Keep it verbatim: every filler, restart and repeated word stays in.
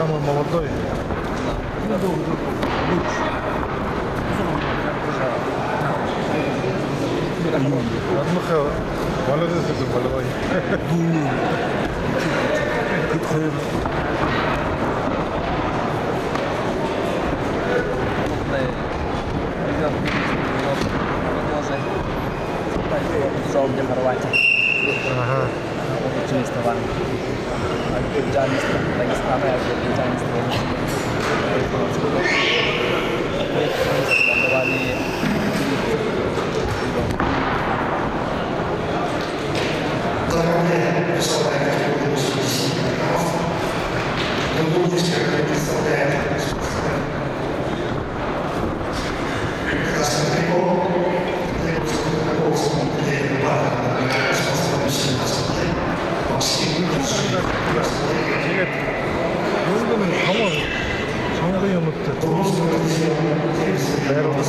Самый молодой. Однако, молодец, это молодой. Ага. Оптимист Иван. Азербайджанец, Дагестан, азербайджанец. Тиигээд юундэ шамда, шамда юумэтэй байр болоно.